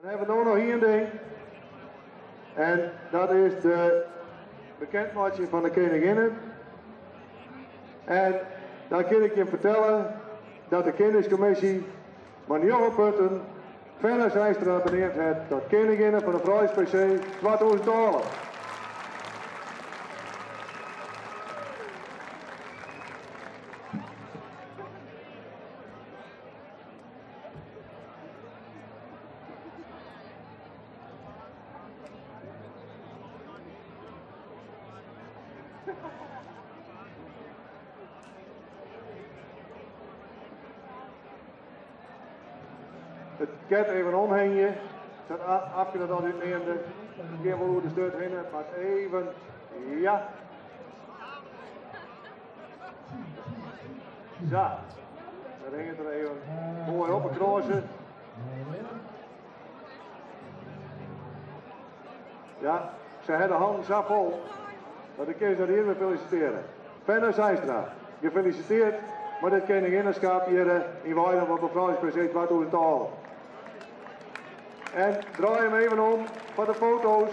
Dan hawwe we no noch ien ding en dat is de bekendmeitsing fan de keninginne. En dan kin ik jim fertelle dat de keningskommisje mei njoggen punten Fenna Zeinstra beneamd hat tot keninginne fan de Frouljus PC 2012. It ket even omhingje, sa't Afke dat altyd neamde. It kin wol oer de sturt hinne, mar even, ja. Sa, dat hinget der even moai op 'e krânse. Ja, se ha de hannen sa fol dat ik kin se net iens mear felisitearje. Fenna Zeinstra, gefelisiteerd mei dit keninginnerskap hjir yn Weidum op de Frouljus PC 2012. En draai him even om foar de foto's.